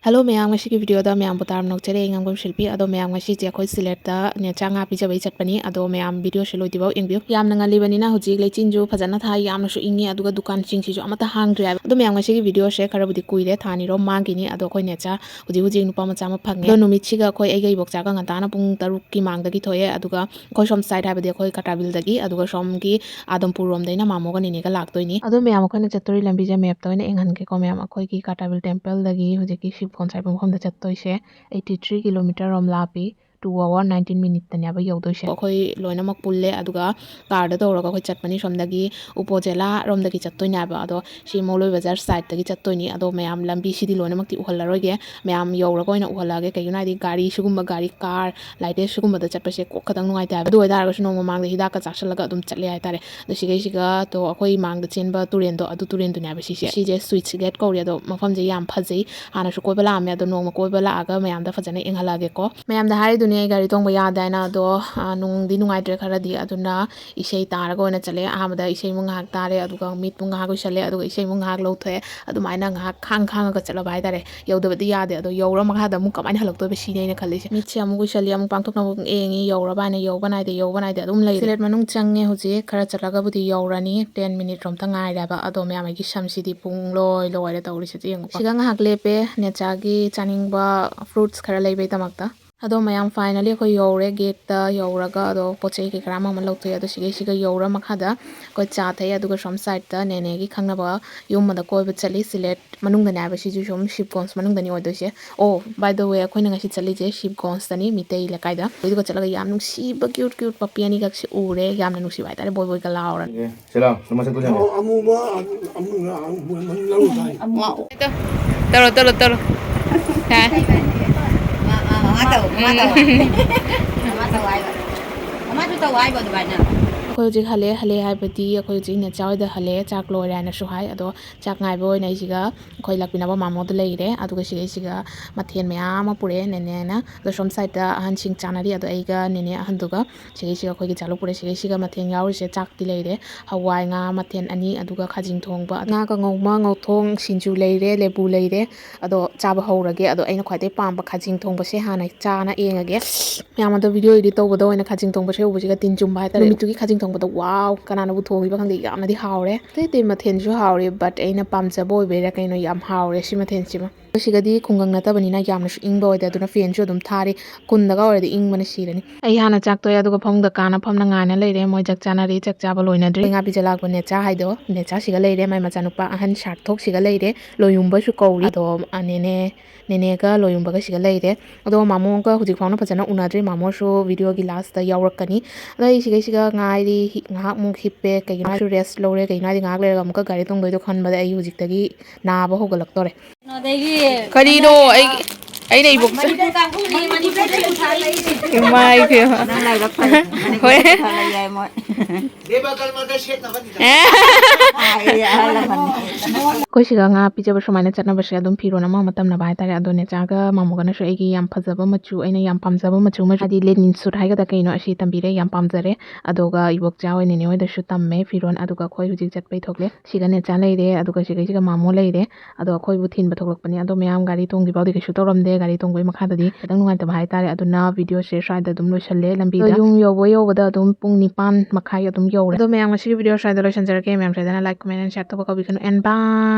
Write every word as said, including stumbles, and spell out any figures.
Hello ꯃꯌꯥꯝ, ꯉꯁꯤꯒꯤ video ꯗ ꯃꯌꯥꯝꯕꯨ ꯇꯔꯥꯝꯅ ꯑꯣꯛꯆꯔꯤ꯫ ꯑꯩ ꯉꯥꯡꯕꯝ ꯁꯤꯜꯄꯤ꯫ ꯑꯗꯣ ꯃꯌꯥꯝ, ꯉꯁꯤꯁꯦ ꯑꯩꯈꯣꯏ ꯁꯤꯂꯦꯠꯇ ꯅꯦꯆꯥ ꯉꯥ ꯄꯤꯖꯕꯩ ꯆꯠꯄꯅꯤ꯫ ꯑꯗꯣ ꯃꯌꯥꯝ video ꯁꯦ ꯂꯣꯏꯗ꯭ꯔꯤꯐꯥꯎ ꯌꯦꯡꯕꯤꯌꯨ꯫ ꯌꯥꯝꯅ ꯉꯜꯂꯤꯕꯅꯤꯅ ꯍꯧꯖꯤꯛ ꯂꯩꯆꯤꯟꯁꯨ ꯐꯖꯅ ꯊꯥꯏ, ꯌꯥꯝꯅꯁꯨ ꯏꯪꯉꯤ, ꯑꯗꯨꯒ ꯗꯨꯀꯥꯟꯁꯤꯡꯁꯤꯁꯨ ꯑꯃꯠꯇ ꯍꯥꯡꯗ꯭ꯔꯤ ꯍꯥꯏꯕ꯫ ꯑꯗꯣ ꯃꯌꯥꯝ, ꯉꯁꯤꯒꯤ video ꯁꯦ ꯈꯔꯕꯨꯗꯤ ꯀꯨꯏꯔꯦ, ꯊꯥ ꯑꯅꯤꯔꯣꯝ ꯃꯥꯡꯈꯤꯅꯤ꯫ ꯑꯗꯣ ꯑꯩꯈꯣꯏ ꯅꯦꯆꯥ ꯍꯧꯖꯤꯛ ꯍꯧꯖꯤꯛ ꯅꯨꯄꯥ ꯃꯆꯥ ꯑꯃ ꯐꯪꯉꯦ꯫ ꯑꯗꯣ ꯅꯨꯃꯤꯠꯁꯤꯒ ꯑꯩꯈꯣꯏ ꯑꯩꯒ ꯏꯕꯣꯛꯆꯥꯒ ꯉꯟꯇꯥꯅ ꯄꯨꯡ ꯇꯔꯨꯛꯀꯤ ꯃꯥꯡꯗꯒꯤ ꯊꯣꯛꯑꯦ꯫ ꯑꯗꯨꯒ ꯑꯩꯈꯣꯏ ꯁꯣꯝ side ꯍꯥꯏꯕꯗꯤ ꯑꯩꯈꯣꯏ ꯀꯥꯇꯥꯕꯤꯜꯗꯒꯤ, ꯑꯗꯨꯒ ꯁꯣꯝꯒꯤ ꯑꯥꯗꯝꯄꯨꯔ ꯔꯣꯝꯗꯩꯅ ꯃꯥꯃꯣꯒ ꯅꯦꯅꯦꯒ ꯂꯥꯛꯇꯣꯏꯅꯤ꯫ ꯑꯗꯣ ꯃꯌꯥꯝ, ꯑꯩꯈꯣꯏꯅ ꯆꯠꯇꯣꯔꯤ ꯂꯝꯕꯤꯁꯦ map ꯇ ꯑꯣꯏꯅ ꯌꯦꯡꯍꯟꯒꯦꯀꯣ ꯃꯌꯥꯝ꯫ ꯑꯩꯈꯣꯏꯒꯤ ꯀꯥꯇꯥꯕꯤꯜ temple ꯗꯒꯤ ꯍꯧꯖꯤꯛꯀꯤ ꯁꯤꯕꯀꯣꯟꯁ ꯍꯥꯏꯕ ꯃꯐꯝꯗ ꯆꯠꯇꯣꯏꯁꯦ eighty three kilometer ꯔꯣꯝ ꯂꯥꯞꯄꯤ꯫ Two hour nineteen minute ꯇꯅꯦꯕ ꯌꯧꯗꯣꯏꯁꯦ꯫ ꯑꯩꯈꯣꯏ ꯂꯣꯏꯅꯃꯛ ꯄꯨꯜꯂꯦ, ꯑꯗꯨꯒ car ꯗ ꯇꯧꯔꯒ ꯑꯩꯈꯣꯏ ꯆꯠꯄꯅꯤ꯫ ꯁꯣꯝꯗꯒꯤ ꯎꯄꯣꯖꯦꯂꯥ ꯔꯣꯝꯗꯒꯤ ꯆꯠꯇꯣꯏꯅꯦꯕ꯫ ꯑꯗꯣ ꯁꯤ ꯃꯧꯂꯣꯏ ꯕꯖꯥꯔ side ꯇꯒꯤ ꯆꯠꯇꯣꯏꯅꯤ꯫ ꯑꯗꯣ ꯃꯌꯥꯝ, ꯂꯝꯕꯤꯁꯤꯗꯤ ꯂꯣꯏꯅꯃꯛꯇꯤ ꯎꯍꯜꯂꯔꯣꯏꯒꯦ, ꯃꯌꯥꯝ ꯌꯧꯔꯒ ꯑꯣꯏꯅ ꯎꯍꯜꯂꯛꯑꯒꯦ꯫ ꯀꯩꯒꯤꯅꯣ ꯍꯥꯏꯗꯤ ꯒꯥꯔꯤ ꯁꯤꯒꯨꯝꯕ, ꯒꯥꯔꯤ, car, ꯂꯥꯏꯠ ꯁꯤꯒꯨꯝꯕꯗ ꯆꯠꯄꯁꯦ ꯀꯣꯛ ꯈꯇꯪ ꯅꯨꯡꯉꯥꯏꯇꯦ ꯍꯥꯏꯕ꯫ ꯑꯗꯨ ꯑꯣꯏꯇꯥꯔꯒꯁꯨ ꯅꯣꯡꯃ ꯃꯥꯡꯗ ꯍꯤꯗꯥꯛꯀ ꯆꯥꯁꯤꯜꯂꯒ ꯑꯗꯨꯝ ꯆꯠꯂꯦ ꯍꯥꯏꯇꯥꯔꯦ꯫ ꯑꯗꯣ ꯁꯤꯈꯩꯁꯤꯒ, ꯇꯣ, ꯑꯩꯈꯣꯏ ꯃꯥꯡꯗ ꯆꯦꯟꯕ ꯇꯨꯔꯦꯟꯗꯣ, ꯑꯗꯨ ꯇꯨꯔꯦꯟꯗꯨꯅꯦ ꯍꯥꯏꯕ ꯁꯤꯁꯦ꯫ ꯁꯤꯁꯦ Switch Gate ꯀꯧꯔꯦ꯫ ꯑꯗꯣ ꯃꯐꯝꯁꯦ ꯌꯥꯝ ꯐꯖꯩ꯫ ꯍꯥꯟꯅꯁꯨ ꯀꯣꯏꯕ ꯂꯥꯛꯑꯝꯃꯦ, ꯑꯗꯣ ꯅꯣꯡꯃ ꯀꯣꯏꯕ ꯂꯥꯛꯑꯒ ꯃꯌꯥꯝꯗ ꯐꯖꯅ ꯌꯦꯡꯍꯜꯂꯛꯑꯒꯦꯀꯣ꯫ ꯃꯌꯥꯝꯗ ꯍꯥꯏꯔꯤꯗꯨꯅꯦ ꯑꯩ ꯒꯥꯔꯤ ꯊꯣꯡꯕ ꯌꯥꯗꯦ ꯍꯥꯏꯅ꯫ ꯑꯗꯣ, ꯑ, ꯅꯨꯡꯗꯤ ꯅꯨꯡꯉꯥꯏꯇ꯭ꯔꯦ ꯈꯔꯗꯤ꯫ ꯑꯗꯨꯅ ꯏꯁꯩ ꯇꯥꯔꯒ ꯑꯣꯏꯅ ꯆꯠꯂꯦ꯫ ꯑꯍꯥꯟꯕꯗ ꯏꯁꯩ ꯑꯃꯨꯛ ꯉꯥꯏꯍꯥꯛ ꯇꯥꯔꯦ, ꯑꯗꯨꯒ ꯃꯤꯠ ꯄꯨꯡ ꯉꯥꯏꯍꯥꯛ ꯎꯏꯁꯜꯂꯦ, ꯑꯗꯨꯒ ꯏꯁꯩ ꯑꯃꯨꯛ ꯉꯥꯏꯍꯥꯛ ꯂꯧꯊꯣꯛꯑꯦ꯫ ꯑꯗꯨꯃꯥꯏꯅ ꯉꯥꯏꯍꯥꯛ ꯈꯥꯡ ꯈꯥꯡꯉꯒ ꯆꯠꯂꯕ ꯍꯥꯏꯇꯥꯔꯦ꯫ ꯌꯧꯗꯕꯗꯤ ꯌꯥꯗꯦ꯫ ꯑꯗꯣ ꯌꯧꯔ ꯃꯈꯥꯗ ꯑꯃꯨꯛ ꯀꯃꯥꯏꯅ ꯍꯜꯂꯛꯇꯣꯏꯕ ꯁꯤꯅꯦ ꯑꯩꯅ ꯈꯜꯂꯤꯁꯦ꯫ ꯃꯤꯠꯁꯦ ꯑꯃꯨꯛ ꯎꯏꯁꯜꯂꯤ, ꯑꯃꯨꯛ ꯄꯥꯡꯊꯣꯛꯅꯕ ꯑꯃꯨꯛ ꯌꯦꯡꯉꯤ, ꯌꯧꯔꯕ ꯍꯥꯏꯅ ꯌꯧꯕ ꯅꯥꯏꯗꯦ, ꯌꯧꯕ ꯅꯥꯏꯗꯦ ꯑꯗꯨꯝ ꯂꯩꯔꯦ꯫ ꯁꯤꯂꯦꯠ ꯃꯅꯨꯡ ꯆꯪꯉꯦ ꯍꯧꯖꯤꯛ, ꯈꯔ ꯆꯠꯂꯒꯕꯨꯗꯤ ꯌꯧꯔꯅꯤ꯫ Ten minute ꯔꯣꯝꯇ ꯉꯥꯏꯔꯦꯕ꯫ ꯑꯗꯣ ꯃꯌꯥꯝ, ꯑꯩꯒꯤ ꯁꯝꯁꯤꯗꯤ ꯄꯨꯡ ꯂꯣꯏ ꯂꯣꯏꯔꯦ ꯇꯧꯔꯤꯁꯦ꯫ ꯌꯦꯡꯉꯨꯀꯣ꯫ ꯁꯤꯗ ꯉꯥꯏꯍꯥꯛ ꯂꯦꯞꯄꯦ꯫ ꯅꯦꯆꯥꯒꯤ ꯆꯥꯅꯤꯡꯕ fruits ꯈꯔ ꯂꯩꯕꯩꯗꯃꯛꯇ꯫ ꯑꯗꯣ ꯃꯌꯥꯝ, finally ꯑꯩꯈꯣꯏ ꯌꯧꯔꯦ꯫ Gate ꯇ ꯌꯧꯔꯒ ꯑꯗꯣ ꯄꯣꯠ ꯆꯩ ꯀꯩꯀꯔꯥ ꯑꯃ ꯑꯃ ꯂꯧꯊꯣꯛꯑꯦ꯫ ꯑꯗꯣ ꯁꯤꯒꯩꯁꯤꯒ ꯌꯧꯔ ꯃꯈꯥꯗ ꯑꯩꯈꯣꯏ ꯆꯥ ꯊꯛꯑꯦ꯫ ꯑꯗꯨꯒ ꯁꯣꯝ side ꯇ ꯅꯦꯅꯦꯒꯤ ꯈꯪꯅꯕ ꯌꯨꯝ ꯑꯃꯗ ꯀꯣꯏꯕ ꯆꯠꯂꯤ꯫ ꯁꯤꯂꯦꯠ ꯃꯅꯨꯡꯗꯅꯦ ꯍꯥꯏꯕ, ꯁꯤꯁꯨ ꯁꯨꯝ ꯁꯤꯕꯀꯣꯟꯁ ꯃꯅꯨꯡꯗꯅꯤ ꯑꯣꯏꯗꯣꯏꯁꯦ꯫ ꯑꯣ, by the way, ꯑꯩꯈꯣꯏꯅ ꯉꯁꯤ ꯆꯠꯂꯤꯁꯦ ꯁꯤꯕꯀꯣꯟꯁꯇꯅꯤ, ꯃꯤꯇꯩ ꯂꯩꯀꯥꯏꯗ꯫ ꯑꯗꯨꯒ ꯆꯠꯂꯒ ꯌꯥꯝ ꯅꯨꯡꯁꯤꯕ cute cute ꯄꯄꯤ ꯑꯅꯤꯈꯛꯁꯦ ꯎꯔꯦ꯫ ꯌꯥꯝꯅ ꯅꯨꯡꯁꯤꯕ ꯍꯥꯏꯇꯥꯔꯦ, ꯕꯣꯏ ꯕꯣꯏꯒ ꯂꯥꯎꯔꯒ꯫ ꯁꯤꯂꯥꯎ, ꯁꯨꯝ ꯃꯁꯛ ꯎꯠꯂꯨꯅꯦ꯫ ꯑꯃꯨꯕ, ꯑꯃꯨꯕ, ꯑꯃꯨꯕ ꯂꯧꯔꯨ ꯇꯥꯏ꯫ ꯇꯧꯔꯣ, ꯇꯧꯔꯣ, ꯇꯧꯔꯣ꯫ ꯌꯥꯔꯦ꯫ ꯃꯥ, ꯃꯥ, ꯃꯥ ꯇꯧ, ꯃꯥ ꯇꯧ꯫ ꯎꯝ꯫ ꯃꯥ ꯇꯧ ꯍꯥꯏꯕ꯫ ꯃꯥꯁꯨ ꯇꯧ ꯍꯥꯏꯕ ꯑꯗꯨꯃꯥꯏꯅ꯫ ꯍꯧꯖꯤꯛ ꯍꯜꯂꯦ, ꯍꯜꯂꯦ ꯍꯥꯏꯕꯗꯤ ꯑꯩꯈꯣꯏ ꯍꯧꯖꯤꯛ ꯏꯅꯦꯆꯥ ꯍꯣꯏꯗ ꯍꯜꯂꯦ, ꯆꯥꯛ ꯂꯣꯏꯔꯦ ꯍꯥꯏꯅꯁꯨ ꯍꯥꯏ꯫ ꯑꯗꯣ ꯆꯥꯛ ꯉꯥꯏꯕ ꯑꯣꯏꯅ ꯑꯩꯁꯤꯒ ꯑꯩꯈꯣꯏ ꯂꯥꯛꯄꯤꯅꯕ ꯃꯥꯃꯣꯗ ꯂꯩꯔꯦ꯫ ꯑꯗꯨꯒ ꯁꯤꯒꯩꯁꯤꯒ ꯃꯊꯦꯜ ꯃꯌꯥꯝ ꯑꯃ ꯄꯨꯔꯛꯑꯦ ꯅꯦꯅꯦꯅ꯫ ꯑꯗꯣ ꯁꯣꯝ ꯁꯥꯏꯗꯇ ꯑꯍꯟꯁꯤꯡ ꯆꯥꯅꯔꯤ꯫ ꯑꯗꯣ ꯑꯩꯒ ꯅꯦꯅꯦ ꯑꯍꯟꯗꯨꯒ ꯁꯤꯒꯩꯁꯤꯒ ꯑꯩꯈꯣꯏꯒꯤ ꯆꯥꯂꯨꯛ ꯄꯨꯔꯛꯑꯦ꯫ ꯁꯤꯒꯩꯁꯤꯒ ꯃꯊꯦꯜ ꯌꯥꯎꯔꯤꯁꯦ ꯆꯥꯛꯇꯤ ꯂꯩꯔꯦ, ꯍꯋꯥꯏ ꯉꯥ ꯃꯊꯦꯜ ꯑꯅꯤ, ꯑꯗꯨꯒ ꯈꯥꯖꯤꯡ ꯊꯣꯡꯕ, ꯉꯥ ꯀꯥꯡꯉꯧ ꯑꯃ, ꯉꯧꯊꯣꯡ ꯁꯤꯡꯖꯨ ꯂꯩꯔꯦ, ꯂꯦꯕꯨ ꯂꯩꯔꯦ꯫ ꯑꯗꯣ ꯆꯥꯕ ꯍꯧꯔꯒꯦ꯫ ꯑꯗꯣ ꯑꯩꯅ ꯈ꯭ꯋꯥꯏꯗꯩ ꯄꯥꯝꯕ ꯈꯥꯖꯤꯡ ꯊꯣꯡꯕꯁꯦ ꯍꯥꯟꯅ ꯆꯥꯅ ꯌꯦꯡꯉꯒꯦ꯫ ꯃꯌꯥꯝ ꯑꯗꯣ video edit ꯇꯧꯕꯗ ꯑꯣꯏꯅ ꯈꯥꯖꯤꯡ ꯊꯣꯡꯕꯁꯦ ꯎꯕꯁꯤꯒ ꯇꯤꯟ ꯆꯨꯝꯕ ꯍꯥꯏꯇꯥꯔꯦ꯫ ꯅꯨꯃꯤꯠꯇꯨꯒꯤ ꯈꯥꯖꯤꯡ ꯊꯣꯡꯕꯗꯣ, wow! ꯀꯅꯥꯅꯕꯨ ꯊꯣꯡꯉꯤꯕ ꯈꯪꯗꯦ, ꯌꯥꯝꯅꯗꯤ ꯍꯥꯎꯔꯦ꯫ ꯑꯇꯩ ꯑꯇꯩ ꯃꯊꯦꯜꯁꯨ ꯍꯥꯎꯔꯦ, but ꯑꯩꯅ ꯄꯥꯝꯖꯕ ꯑꯣꯏꯕꯩꯔꯥ ꯀꯩꯅꯣ, ꯌꯥꯝ ꯍꯥꯎꯔꯦ ꯁꯤ ꯃꯊꯦꯜꯁꯤꯃ꯫ ꯑꯩꯈꯣꯏ ꯁꯤꯒꯗꯤ ꯈꯨꯡꯒꯪ ꯅꯠꯇꯕꯅꯤꯅ ꯌꯥꯝꯅꯁꯨ ꯏꯪꯕ ꯑꯣꯏꯗꯦ, ꯑꯗꯨꯅ fanꯁꯨ ꯑꯗꯨꯝ ꯊꯥꯔꯤ꯫ ꯈꯨꯟꯗꯒ ꯑꯣꯏꯔꯗꯤ ꯏꯪꯕꯅ ꯁꯤꯔꯅꯤ꯫ ꯑꯩ ꯍꯥꯟꯅ ꯆꯥꯛ ꯇꯣꯛꯑꯦ, ꯑꯗꯨꯒ ꯐꯃꯨꯡꯗ ꯀꯥꯅ ꯐꯝꯅ ꯉꯥꯏꯅ ꯂꯩꯔꯦ꯫ ꯃꯣꯏ ꯆꯥꯛ ꯆꯥꯅꯔꯤ, ꯆꯥꯛ ꯆꯥꯕ ꯂꯣꯏꯅꯗ꯭ꯔꯤ꯫ ꯉꯥ ꯄꯤꯖ ꯂꯥꯛꯄ ꯅꯦꯆꯥ ꯍꯥꯏꯗꯣ, ꯅꯦꯆꯥ ꯁꯤꯒ ꯂꯩꯔꯦ, ꯃꯥꯏ ꯃꯆꯥꯅꯨꯄꯥ ꯑꯍꯟ ꯁꯥꯔꯊꯣꯛ ꯁꯤꯒ ꯂꯩꯔꯦ, ꯂꯣꯌꯨꯝꯕꯁꯨ ꯀꯧꯔꯤ꯫ ꯑꯗꯣ, ꯑ, ꯅꯦꯅꯦ, ꯅꯦꯅꯦꯒ ꯂꯣꯌꯨꯝꯕꯒ ꯁꯤꯒ ꯂꯩꯔꯦ꯫ ꯑꯗꯣ ꯃꯥꯃꯣꯒ ꯍꯧꯖꯤꯛ ꯐꯥꯎꯅ ꯐꯖꯅ ꯎꯅꯗ꯭ꯔꯤ, ꯃꯥꯃꯣꯁꯨ videoꯒꯤ lastꯇ ꯌꯥꯎꯔꯛꯀꯅꯤ꯫ ꯑꯗꯣ ꯑꯩ ꯁꯤꯒꯩꯁꯤꯒ ꯉꯥꯏꯔꯤ, ꯍꯤ-, ꯉꯥꯏꯍꯥꯛꯃꯨꯛ ꯍꯤꯞꯄꯦ, ꯀꯩꯒꯤꯅꯣ ꯃꯥꯁꯨ rest ꯂꯧꯔꯦ, ꯀꯩꯒꯤꯅꯣ ꯍꯥꯏꯗꯤ ꯉꯥꯏꯍꯥꯛ ꯂꯩꯔꯒ ꯑꯃꯨꯛꯀ ꯒꯥꯔꯤ ꯇꯣꯡꯗꯣꯏꯗꯣ ꯈꯟꯕꯗ ꯑꯩ ꯍꯧꯖꯤꯛꯇꯒꯤ ꯅꯥꯕ ꯍꯧꯒꯠꯂꯛꯇꯣꯔꯦ꯫ ꯀꯩꯅꯣꯗꯒꯤ ꯀꯔꯤꯅꯣ? ꯑꯩ, ꯑꯩꯅ ꯏꯕꯣꯛ ꯃꯅꯤꯄꯨꯔ ꯀꯥꯡꯕꯨꯅꯤ, ꯃꯅꯤꯄꯨꯔꯗ ꯄꯩꯁꯥ ꯂꯩ꯫ ꯏꯃꯥ ꯏꯕꯦꯝꯃ꯫ ꯅꯪ ꯂꯥꯏꯕꯛ ꯐꯔꯦ꯫ ꯍꯣꯏ꯫ ꯃꯅꯤꯄꯨꯔꯗ ꯄꯩꯁꯥ ꯂꯩ ꯍꯥꯏ ꯃꯣꯏ꯫ ꯗꯦꯕ ꯀꯔꯃꯗ ꯁꯦꯠꯅꯕꯅꯤꯗ꯫ ꯑꯦ꯫ ꯍꯥꯏꯌꯦ, ꯑꯍꯜ ꯂꯃꯟꯅ꯫ ꯑꯩꯈꯣꯏ ꯁꯤꯒ ꯉꯥ ꯄꯤꯖꯕ ꯁꯨꯃꯥꯏꯅ ꯆꯠꯅꯕꯁꯦ ꯑꯗꯨꯝ ꯐꯤꯔꯣꯟ ꯑꯃ ꯑꯃ ꯇꯝꯅꯕ ꯍꯥꯏꯇꯥꯔꯦ꯫ ꯑꯗꯣ ꯅꯦꯆꯥꯒ ꯃꯥꯃꯣꯒꯅꯁꯨ ꯑꯩꯒꯤ ꯌꯥꯝ ꯐꯖꯕ ꯃꯆꯨ, ꯑꯩꯅ ꯌꯥꯝ ꯄꯥꯝꯖꯕ ꯃꯆꯨ ꯑꯃ, ꯍꯥꯏꯗꯤ linen suit ꯍꯥꯏꯒꯗ꯭ꯔꯥ ꯀꯩꯅꯣ, ꯑꯁꯤ ꯇꯝꯕꯤꯔꯦ, ꯌꯥꯝ ꯄꯥꯝꯖꯔꯦ꯫ ꯑꯗꯨꯒ ꯏꯕꯣꯛꯆꯥ ꯍꯣꯏ, ꯅꯦꯅꯦ ꯍꯣꯏꯗꯁꯨ ꯇꯝꯃꯦ ꯐꯤꯔꯣꯟ꯫ ꯑꯗꯨꯒ ꯑꯩꯈꯣꯏ ꯍꯧꯖꯤꯛ ꯆꯠꯄꯩ ꯊꯣꯛꯂꯦ꯫ ꯁꯤꯒ ꯅꯦꯆꯥ ꯂꯩꯔꯦ, ꯑꯗꯨꯒ ꯁꯤꯒꯩꯁꯤꯒ ꯃꯥꯃꯣ ꯂꯩꯔꯦ꯫ ꯑꯗꯣ ꯑꯩꯈꯣꯏꯕꯨ ꯊꯤꯟꯕ ꯊꯣꯛꯂꯛꯄꯅꯦ꯫ ꯑꯗꯣ ꯃꯌꯥꯝ ꯒꯥꯔꯤ ꯇꯣꯡꯗ꯭ꯔꯤꯐꯥꯎꯗꯤ ꯀꯩꯁꯨ ꯇꯧꯔꯝꯗꯦ꯫ ꯒꯥꯔꯤ ꯇꯣꯡꯕꯒꯤ ꯃꯈꯥꯗꯗꯤ ꯈꯤꯇꯪ ꯅꯨꯡꯉꯥꯏꯇꯕ ꯍꯥꯏꯇꯥꯔꯦ꯫ ꯑꯗꯨꯅ videoꯁꯦ ꯁ꯭ꯋꯥꯏꯗ ꯑꯗꯨꯝ ꯂꯣꯏꯁꯜꯂꯦ꯫ ꯂꯝꯕꯤꯗ ꯑꯗꯣ ꯌꯨꯝ ꯌꯧꯕ ꯌꯧꯕꯗ ꯑꯗꯨꯝ ꯄꯨꯡ ꯅꯤꯄꯥꯟ ꯃꯈꯥꯏ ꯑꯗꯨꯝ ꯌꯧꯔꯦ꯫ ꯑꯗꯣ ꯃꯌꯥꯝ, ꯉꯁꯤꯒꯤ video ꯁ꯭ꯋꯥꯏꯗ ꯂꯣꯏꯁꯟꯖꯔꯒꯦ꯫ ꯃꯌꯥꯝ ꯁꯣꯏꯗꯅ like, comment and share ꯇꯧꯕ ꯀꯥꯎꯕꯤꯒꯅꯨ꯫ And bye!